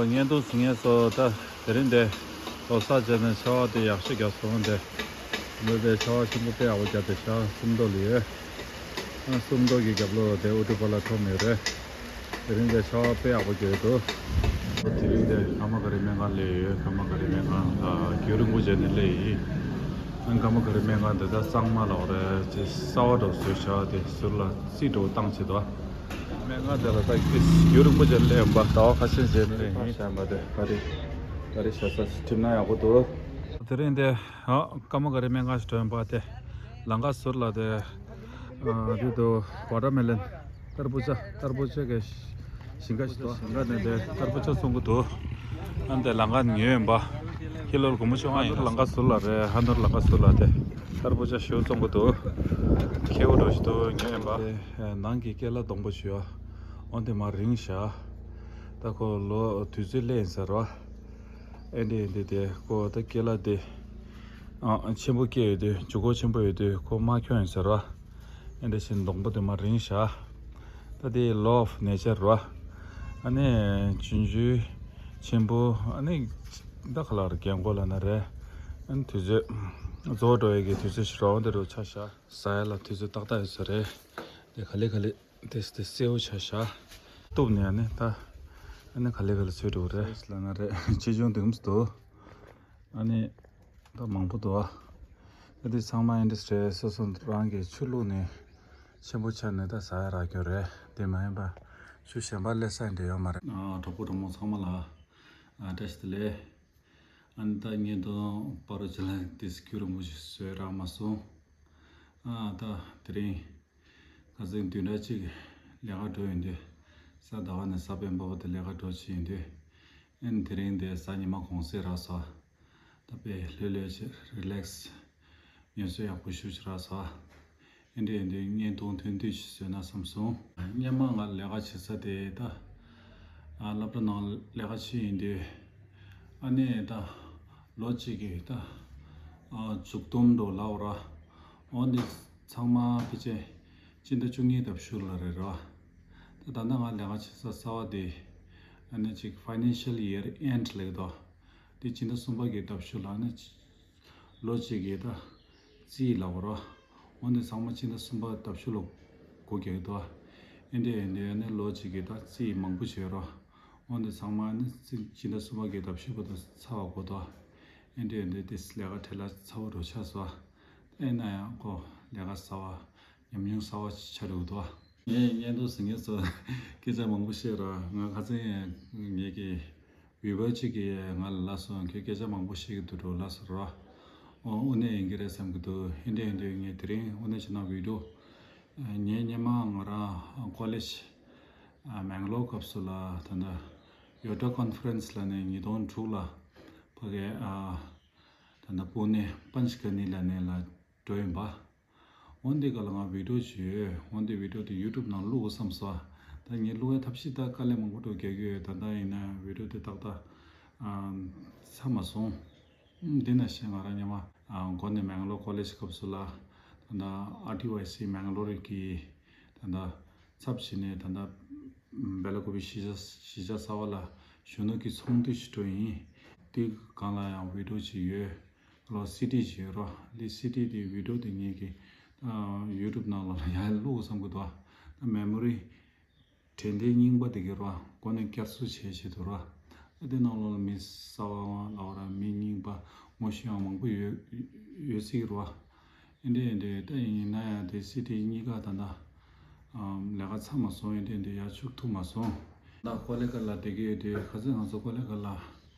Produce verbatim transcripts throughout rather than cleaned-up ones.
བརྙན་ཐུང་གཟིགས་མཁན་ཚོ། ད་དེ་རིང་འདི་ལོ་གསར་བྱས་ནས་ཆར་པ་དེ་ཡག་ཤོས་བརྒྱབ་སོང་། དེ་འདི་དེ་ཆར་པ་ཆེན་པོ་དཔེ་ཡག་པོ་བརྒྱབ། དེ་ཤར་སུམ་མདོ་ལ་ཡོད། ཨ་སུམ་མདོ་གི་རྒྱབ་ལོགས་དེ་ཨུ་ཏུ་པ་ལ་ཁྲོམ་ཡོད་རེད། དེ་རིང་དེ་ཆར་པ་དཔེ་ཡག་པོ་བརྒྱབ་འདུག་དེ་རིང་དེ་ཀརྨ་ག་རི་སྨན་ཁང་སླེབས་ཡོད། ཀརྨ་ག་རི་སྨན་ཁང་ལ་རྒྱུན་རིང་པོ་བྱས་ནས་སླེབས་ཡིན། ཨ་ཀརྨ་ག་རི་སྨན་ཁང་དེ་ད་གཙང་མ་ལ་འོ་རེད། ཅེས་གསར་པ་འདྲ་བཟོས་བཞག་དེ་ཟུར་ལ་རྩིག་འདྲ་བོ་བཏང་བྱས་འདུག་སྨན་ཁང་དེ་ལ་ད་རྒྱུན་རིང་པོ་བྱས་སླེབས་ཡིན་པ། ཟླ་བ་ཁ་ཤས་བྱས་ནས་སླེབས་ཡིན། བཤམས་པ་དེ་ག་རེ་ག་རེ་བྱ་ས་ཁྲིམས་ན་ཡག་པོ་འདུག་དེ་རིང་དེ་ཨ་ཀརྨ་ག་རི་སྨན་ཁང་ཞིག་འགྲོ་ཡིན་པ། དེ་ལམ་ཁ་ཟུར་ལ་དེ་ཨ་དེ་འདུག་ཝ་ཊར་མེ་ལོན། ཏར་བུ་ཇ། ཏར་བུ་ཇ་གི་ཞིང་ཁ་ཞིག་འདུག་ཞིང་ཁ་ནས་དེ་ཏར་བུ་ཇ་བཙོང་གི་འདུག་ཨ་དེ་ལམ་ཁ་ཉོས་ཡིན་པ། ཧི་ལོར་དགོན་པ་ཆུང་ང་ཡིན། ལམ་ཁ་ཟུར་ལ་རེད། ཧ་ནོར་ལམ་ཁ་ཟུར་ལ་དེ་ཏར་བུ་ཇ་ཞོ་བཙོང་གི་འདུག་ཁེའུ་འདྲ་ཞིག་འདུག་ཉོས་ཡིན་པ། དེ་ནང་གི་ཀེ་ལ་སྡོང་པོ་ཞིག་ཡོད། འོན་ཏེ་མར་རིང་བཞག་ད་ཁོ་ལོ་དུས་ཚོད་སླེབས་ཡིན་ཟེར་བ། ཨེ་འདྲས་ཨེ་འདྲས་དེ་ཁོ་ད་ཀེ་ལ་དེ་ཨ་ཆེན་པོ་སྐྱེས་ཡོད་དུས། ལྗིད་ཁོག་ཆེན་པོ་ཡོད་དུས་ཁོ་མར་ཁྱོན་ཡིན་ཟེར་བ། ཨེ་འདྲས་བྱས་སྡོང་པོ་དེ་མར་རིང་བཞག་ད་དེ་law of nature རེད་བ། ཨ་ནི་རྒྱུན་རྒྱུན་ཆེན་པོ། ཨ་ནི་ད་ག་ལ་རྒན་གོག་ལབ་ན་རེད། ཨ་ནི་དུས་ཚོད་རྫོགས་འགྲོ་ཡས་ཀྱི་དུས་ཚོད་ཞིག་རེད་བ། འོ་དེ་འདྲ་ཆགས་བཞག་ཟ་ཡ་ལ་དུས་ཚོད་ཏག་ཏག་ཡོད་ས་རེད། དེ་ག་ལེ་ག་ལེ་དེ་དེ་སེའུ་ཆ་བཞག་གཏུབ་ནས་ཨ་ནི་ད་ཨ་ནི་ག་ལེ་ག་ལེ་ཚོས་འགྲོ་གི་རེད་ལབ་ན་རེད། ཆེ་ཆུང་དེ་འདུག་ཨ་ནི་ད་མང་པོ་འདུག་ཨ་ནི་ཚང་མ་ཨེ་འདྲས་རེད། སོ་སོ་རང་གི་ཆུ་བླུགས་ནས་ཆེན་པོ་ཆགས་ནས་ད་ཟ་ཡ་རག་རྒྱུ་རེད། དེ་མ་ཡིན་པ་ཆུ་གཞན་པ་སླེབས་ས་འདྲ་ཡོད་མ་རེད། ཨ་གྲོགས་པོ་གྲོགས་མོ་ཚང་མ་ལ་ཨ་བཀྲ་ཤིས་བདེ་ལེགས། ཨ་ནི་ད་བརྙན་ཐུང་པར་ཅི་ལ་དེ་སྐྱུ་རིང་པོ་ཞིག་བཟོས་རག་མ་སོང་། ཨ་ད་དེ་རིང་ཁ་སང་བདུན་ཕྲག་གཅིག་ལས་ཀ་འགྲོ་ཡོང་དུས། གཟའ་ཟླ་བ་ནས་གཟའ་སྤེན་པ་བར་དུ་ལས་ཀ་འགྲོ་བྱས་ཡོང་དུས། ཨ་ནི་དེ་རིང་དེ་གཟའ་ཉི་མ་གུང་སེང་རག་སོང་། ད་དཔེ་ལྷོད་ལྷོད་བྱས་རི་ལེག་སི་ངལ་གསོ་ཡག་པོ་ཞེ་པོ་ཅིག་རག་སོང་། ཨེ་འདྲས་ཨེ་འདྲས་བརྙན་ཐུང་ཐུང་ཐུང་ཞིག་བཟོས་ན་བསམ་སོང་། སྔོན་མ་ང་ལས་ཀ་བྱེད་ས་དེ་ད་ཨ་སློབ་གྲྭ་ནང་ལས་ཀ་བྱེད་ཡོང་དུས། ཨ་ནི་ད་ལོ་གཅིག་གི་ད་ཨ་མཇུག་སྡོམ་འགྲོ་ལབ་ར། འོ་འདི་ཚང་མ་ཕལ་ཆེར་སྤྱི་ཟླ་བཅུ་གཉིས་ལྟ་བུ་ལ་རེད་ར། ད་ད་ལྟ་ང་ལས་ཀ་བྱེད་ས་གསར་པ་དེ་ཨ་ནི་ཅིག་financial year end ལབ་ཀྱི་འདུག་དེ་སྤྱི་ཟླ་གསུམ་པ་གི་ལྟ་བུ་ལ་ཨ་ནི་ལོ་གཅིག་གི་ད་རྩིས་ལབ་དགོས་རེད། འོ་འདི་ཚང་མ་སྤྱི་ཟླ་གསུམ་པ་ལྟ་བུ་ལ་གོ་རྒྱག་གི་འདུག་ཨེ་འདྲས་ཨེ་འདྲས་ཨ་ནི་ལོ་གཅིག་གི་ད་རྩིས་མང་པོ་བྱས་ར། འོ་འདི་ཚང་མ་ཨ་ནི་རྩིས་སྤྱི་ཟླ་གསུམ་པ་གི་ལྟ་བུ་ལ་ཚར་བ་གོ་འདུག་ཨེ་འདྲས་ཨེ་འདྲས་དེ་ལས་ཀ་བྲེལ་བ་ཚ་པོ་འདྲ་ཆགས་སོང་། ཨེ་ན་ཡང་ཁོ་ལས་ཀ་གསར་པ་ཉམས་མྱོང་གསར་པ་ཆགས་འགྲོ་གི་འདུག་ངས་བརྙན་ཐུང་གཟིགས་མཁན་ཚོ་སྐད་ཆ་མང་པོ་བཤད་ར། ང་ཁ་སང་ངེད་ཀྱི་བི་ཡུ་ཨར་གཅིག་གིས་ང་ལ་ལབ་སོང་། ཁྱོད་སྐད་ཆ་མང་པོ་བཤད་ཀྱི་འདུག་འགྲོ་ལབ་སོང་ར། ཨོ་དངོས་གནས་ཡིན་གྱི་རེད་བསམ་གྱི་འདུག་ཨེ་འདྲས་ཨེ་འདྲས་ངས་དེ་རིང་དངོས་གནས་བྱས་ན་བི་ཌི་ཡོ། ངས་སྔོན་མ་ང་རང་ཀོ་ལེཇ་མེང་ལོར་སྐབས་སུ་ལ་ད་ལྟ་ཡོ་ཊ་ཀོན་ཕ་རེན་སི་ལབ་ནས་ཉིས་སྟོང་དྲུག་ལ་ཕ་གི་ད་ལྟ་པུ་ནེ་པན་ཆ་ག་ནི་ལབ་ནས་ལ་འགྲོ་ཡིན་པ། འོན་ཏེ་ག་ལ་ང་བི་ཌི་ཡོ་ཅིག་ཡོད། འོན་ཏེ་བི་ཌི་ཡོ་དེ་ཡུ་ཊུབ་ནང་བླུག་དགོས་བསམ་སོང་། ད་ངས་བླུག་ཡ་ཐབས་ཤེས་ད་དཀའ་ལས་མང་པོ་འགྲོ་རྒྱག་གི་ཡོད། ད་ལྟ་ཡིན་ན་བི་ཌི་ཡོ་དེ་ཏག་ཏག་ཨ་ཚར་མ་སོང་། ཨ་འདི་ནང་བཞིན་ང་རང་སྔོན་མ་ཨ་འགོ་ནས་མེང་ལོར་ཀོ་ལེཇ་སྐབས་སུ་ལ་ད་ལྟ་ཨར་ཊི་ཝའི་སི་མེང་ལོར་གི་ད་ལྟ་ཚབ་བྱས་ནས་ད་ལྟ་སྦེ་ལ་ཀོ་པི་གཞིས་ཆགས་གཞིས་ཆགས་གསར་པ་ལ་གཞོན་ནུ་གི་ཚོགས་འདུ་ཞིག་འགྲོ་ཡིན། དེ་སྒང་ལ་ཡང་བི་ཌི་ཡོ་ཅིག་ཡོད། ལོ་སི་ཌི་ཞིག་ཡོད་རོ། ལི་སི་ཌི་དེ་བི་ཌི་ཡོ་དེ་ངེད་ཀྱི་ཨ་ཡུ་ཊུབ་ནང་ལ་ཡང་བླུག་བསམ་གི་འདུག་ཨ་མེ་མོ་རི་དྲན་རྟེན་རྙིང་པ་དེ་གི་རོ། གོ་ནས་བསྐྱར་གསོ་བྱས་བྱས་འདུག་རོ། ཨ་དེ་ནང་ལོགས་ལ་མི་གསར་པ་ལབ་ར་མི་རྙིང་པ་ངོ་ཤེས་ཡང་མང་པོ་ཡོད་ཡོད་སྲིད་རོ། ཨེ་འདྲས་ཨེ་འདྲས་ད་ཡིན་ན་ཡང་དེ་སི་ཌི་གཉིས་ཀ་ད་ལྟ་ཨམ་ལས་ཀ་ཚར་མ་སོང་། ཨེ་འདྲས་ཨེ་འདྲས་ཡར་བཅུག་ཐུབ་མ་སོང་། ད་ཀོ་ལེ་གྷལ་ལ་བསྡད་ཀྱི་ཡོད་དུས་ཁ་སང་ང་ཚོ་ཀོ་ལེ་གྷལ་ལ་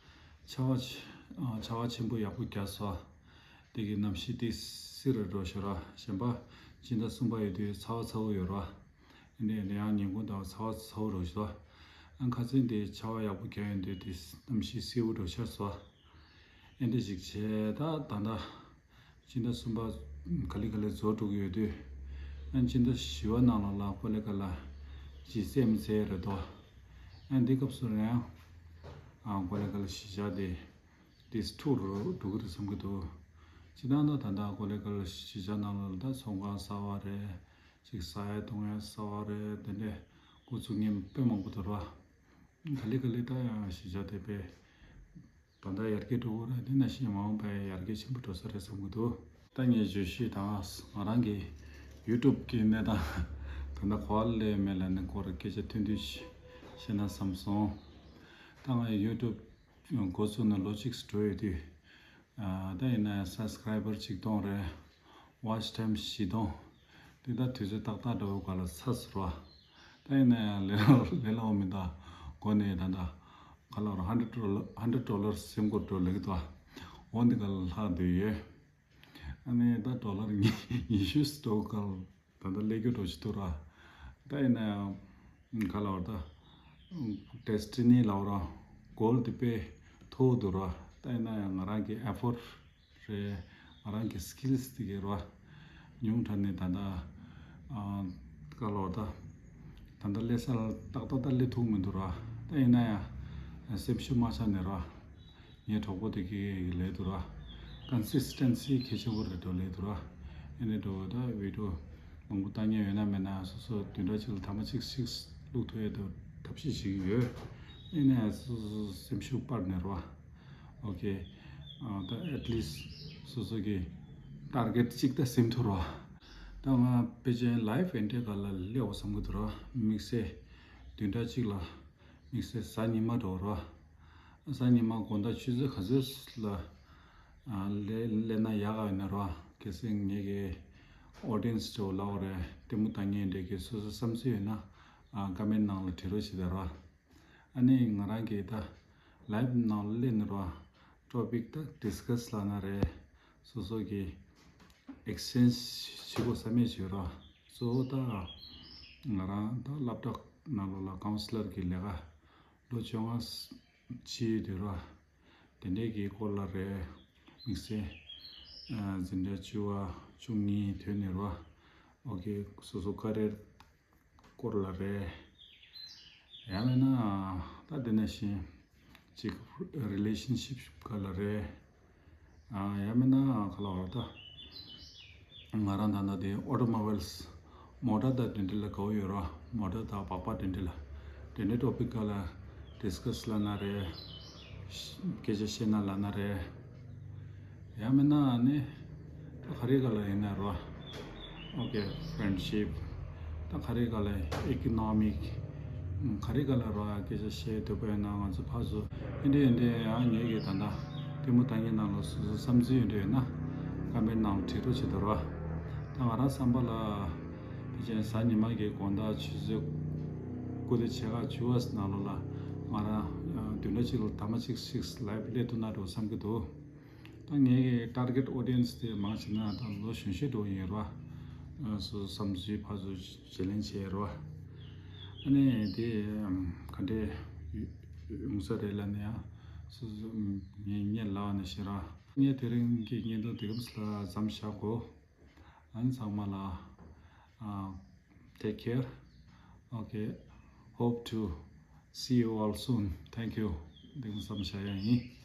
ཆར་པ་ཆ་ཨ་ཆར་པ་ཆེན་པོ་ཡག་པོ་བརྒྱབ་སོང་། དེ་གི་གནམ་གཤིས་དེ་བསིལ་རུ་འགྲོ་ཤག་ར། གཞན་པ་སྤྱི་ཟླ་གསུམ་པ་ཡོད་དུས་ཚ་བ་ཚ་པོ་ཡོད་ར། ཨེ་འདྲས་ཨེ་འདྲས་ཡང་ཉིན་གུང་ད་ཚ་བ་ཚ་པོ་འགྲོ་ཤག་ཨ་ཁ་སང་དེ་ཆར་པ་ཡག་པོ་བརྒྱབ་ཡོང་དུས་དེ་གནམ་གཤིས་བསིལ་པོ་འགྲོ་ཤག་སོང་། ཨེ་འདྲས་ཞིག་བྱས། ད་ད་ལྟ་སྤྱི་ཟླ་གསུམ་པ་ག་ལེ་ག་ལེ་རྫོགས་འགྲོ་གི་ཡོད་དུས། ཨ་སྤྱི་ཟླ་བཞི་པ་ནང་ལོགས་ལ་ཀོ་ལེ་གྷལ་ལ་ཅིག་སེམས་ཚེ་རེད་དོ། ཨ་འདི་སྐབས་སུ་རང་ཨ་ཀོ་ལེ་གྷལ་གཞིས་ཆགས་དེ་དེ་ཊུར་འགྲོ་གི་རེད་བསམ་གི་འདུག་སྤྱིར་བཏང་ད་ད་ལྟ་ཀོ་ལེ་གྷལ་གཞིས་ཆགས་ནང་ལོགས་ལ་ད་ཚོང་ཁང་གསར་པ་རེད། ཅིག་ཟ་ཡ་འཐུང་ཡ་གསར་པ་རེད། དེ་འདྲས་འགོ་བཙུགས་མཁན་དཔེ་མང་པོ་འདུག་ར། ག་ལེ་ག་ལེ་ད་ཡང་གཞིས་ཆགས་དེ་པས་ད་ལྟ་ཡར་རྒྱས་འགྲོ་གི་རེད། དེ་ནང་བཞིན་མ་འོངས་པའི་ཡར་རྒྱས་ཆེན་པོ་འགྲོ་ས་རེད་བསམ་གི་འདུག་ད་ངས་བརྗོད་གཞི་དང་ང་རང་གི་ཡུ་ཊུབ་གི་གནས་སྟངས་ད་ལྟ་ག་པར་སླེབས་མེད་ལབ་ནས་སྐོར་སྐད་ཆ་ཐོན་དུས་བཤད་ན་བསམ་སོང་། ད་ང་ཡུ་ཊུབ་འགོ་བཙུགས་ནས་ལོ་གཅིག་འགྲོ་ཡོད་དུས། ཨ། ད་ཡིན་ན་ཡང་སབ་སི་ཀ་རའི་བར་གཅིག་སྟོང་རེད། ཝ་ཆི་ཊའིམ་བཞི་སྟོང་། འདི་ད་དུས་ཚོད་ཏག་ཏག་འདྲ་བོ་ག་ལ་ཚར་སོང་ར། ད་ཡིན་ན་ཡང་ལས་སླ་ལས་སླ་བོ་མི་འདུག་མགོ་ནས་ད་ལྟ་ག་ལ་ར་ཧན་ཌེ་རེཌ་ཌོ་ལར་ཧན་ཌེ་རེཌ་ཌོ་ལར་ཟིན་དགོས་འགྲོ་ལེགས་འདུག་འོ་འདི་ག་ལ་ལྷག་བསྡད་ཡོད། ཨ་ནི་ད་ཌོ་ལར་ཉི་ཉི་ཤུ་ཙམ་འགྲོ་ག་ལ། ད་ལྟ་ལས་རྒྱུ་འགྲོ་ཅི་འདུག་ར། ད་ཡིན་ན་ཡང་ག་ལ་བར་ད་ཌེ་སི་ཊི་ནི་ལབ་ར་གོལ་དེ་དཔེ་མཐོ་བོ་འདུག་ར། ད་ཡིན་ན་ཡང་ང་རང་གི་ཨེ་ཕོར་ཊི་རེད། ང་རང་གི་སི་ཀིལ་སི་དེ་གས་ར་ཉུང་དྲགས་ནས་ད་ལྟ་ཨ་ག་ལ་བར་ད་ད་ལྟ་སླེབས་ས་ལ་ཏག་ཏག་ཏག་སླེབས་ཐུབ་མི་འདུག་ར། ད་ཡིན་ན་ཡང་སེམས་ཤུགས་མ་ཆག་ནས་ར། ངའི་གྲོགས་པོ་དེ་གིས་ལས་འདུག་ར། ཀོན་སིས་ཊེན་སི་གལ་ཆེན་པོ་རེད་འགྲོ་ལས་འདུག་ར། ཨེ་ནས་འགྲོ་ད་བི་ཌི་ཡོ་མང་པོ་བཏང་མཁན་ཡོད་ན་མེད་ན་སོ་སོ་བདུན་ཕྲག་གཅིག་ལ་ཐེངས་མ་གཅིག་ཞིག་བླུག་ཐུབ་ཡས་འདུག་ཐབས་ཤེས་བྱེད་ཀྱི་ཡོད། ཨེ་ནས་སོ་སོ་སེམས་ཤུགས་སྤར་ནས་ར། ཨོ་ཁེ། ཨ་ད་ཨེཊ་ལིསི་སོ་སོ་གི་ཊར་གེཊ་གཅིག་ད་ཟིན་ཐུབ་ར། ད་ང་ཕལ་ཆེར་ལའིབ་ཨེན་ཌི་ག་ལ་སླེབས་འོ་བསམ་གི་འདུག་ར། དམིགས་བསལ་བདུན་ཕྲག་གཅིག་ལ་དམིགས་བསལ་གཟའ་ཉི་མ་འགྲོ་ར། གཟའ་ཉི་མ་དགོང་དག་ཆུ་ཚོད་ག་ཚོད་ལ་ཨ་སླེབས་སླེབས་ན་ཡག་ག་ཡོད་ན་ར། གལ་སྲིད་ངེད་ཀྱི་ཨོ་ཌི་ཡེན་སི་ཚོ་ལབ་དགོས་རེད། ལྟད་མོ་ལྟ་མཁན་འདྲ་གི་སོ་སོ་བསམ་ཚུལ་ཡོད་ན་ཨ་ཀོ་མེན་ཊི་ནང་ལ་བྲིས་རོགས་བྱེད་དང་ར། ཨ་ནི་ང་རང་གིས་ད་ལའིབ་ནང་ལ་སླེབས་ནས་ར་ཊོ་པིག་ད་ཌི་སི་ཀ་སི་ལབ་ན་རེད། སོ་སོ་གི་ཨེག་སི་ཅེན་ཇི་བྱེད་དགོས་བསམ་ཡས་བྱོས་ར། གཙོ་བོ་ད་ང་རང་ད་སློབ་གྲྭ་ནང་ལོགས་ལ་ཀའུན་སི་ལར་གི་ལས་ཀ་ལོ་བཅོ་ལྔ་བྱས་ཡོད་དུས་ར། དེ་འདྲའི་གི་སྐོར་ལ་རེད། དམིགས་བསལ་ཨ་འཛིན་གྲྭ་བཅུ་པ་བཅུ་གཉིས་ཐོན་ནས་ར། ཨོ་ཁེ། སོ་སོ་ཀ་རེར་སྐོར་ལ་རེད། ཡང་མིན་ན་ད་དེ་ནང་བཞིན་ཅིག་རི་ལེ་ཤན་ཤིབ་སྐོར་ལ་རེད། ཨ་ཡང་མིན་ན་ག་ལ་བར་ད་ང་རང་ད་ལྟ་དེ་ཨོ་ཊོ་མོ་བེལ་སི་མོ་ཊ་དང་དེ་འདྲ་ལ་དགའ་བོ་ཡོད་ར། མོ་ཊ་དང་སྦག་སྦག་དེ་འདྲ་ལ་དེ་འདྲའི་ཊོ་པིག་སྐོར་ལ་ཌི་སི་ཀ་སི་ལབ་ན་རེད། སྐད་ཆ་བཤད་ན་ལབ་ན་རེད། ཡང་མིན་ན་ནི་ད་ག་རེ་ག་ལ་ཡིན་ན་རོ། ཨོ་ཁེ། ཕེ་རེན་ཌི་ཤིབ། ད་ག་རེ་ག་ལ་ཨི་ཀོ་ནོ་མིག་ག་རེ་ག་ལ་རོ། སྐད་ཆ་བཤད་འདོད་པ་ཡོད་ན་ང་ཚོ་ཕར་ཚུར་ཨེ་འདྲ་ཨེ་འདྲ་ཡང་ངེད་ཀྱི་ད་ལྟ་ལྟད་མོ་ལྟ་མཁན་ནང་ལ་སོ་སོ་བསམ་ཚུལ་ཡོད་འདྲ་ཡོད་ན་ཀོ་མེན་ཊི་ནང་ལ་བྲིས་རོགས་བྱེད་དང་རོ། ད་ང་རང་བསམ་པ་ལ་ཕལ་ཆེར་གཟའ་ཉི་མ་གི་དགོང་དག་ཆུ་ཚོད་དགུ་དང་ཕྱེད་ཀ་བཅུ་པ་ནང་ལོགས་ལ་ང་རང་བདུན་ཕྲག་གཅིག་ལ་ཐེངས་མ་གཅིག་ཞིག་ལའིབ་སླེབས་ཐུབ་ན་འགྲོ་བསམ་གྱི་འདུག་ད་ངའི་ཊར་གེཊ་ཨོ་ཌི་ཡེན་སི་དེ་མང་ཆེ་ན་ད་ལོ་གཞོན་ཤོས་འགྲོ་ཡིན་ར། སོ་སོ་བསམ་ཚུལ་ཕར་ཚུར་བརྗེ་ལེན་བྱས་ར། ཨ་ནི་དེ་ག་འདྲས་ཡོང་ས་རེད་ལབ་ན་ཡང་སོ་སོ་ངས་ངས་ལབ་ནས་ཤེས་ར། ངས་དེ་རིང་གི་བརྙན་ཐུང་དེ་གམ་སླ་མཚམས་བཞག་གོ། ཨ་ནི་ཚང་མ་ལ་ཨ། take care. Okay. Hope to see you all soon. Thank you. འདི་གུ་བསམ་བྱ་ཡ་ཡིན།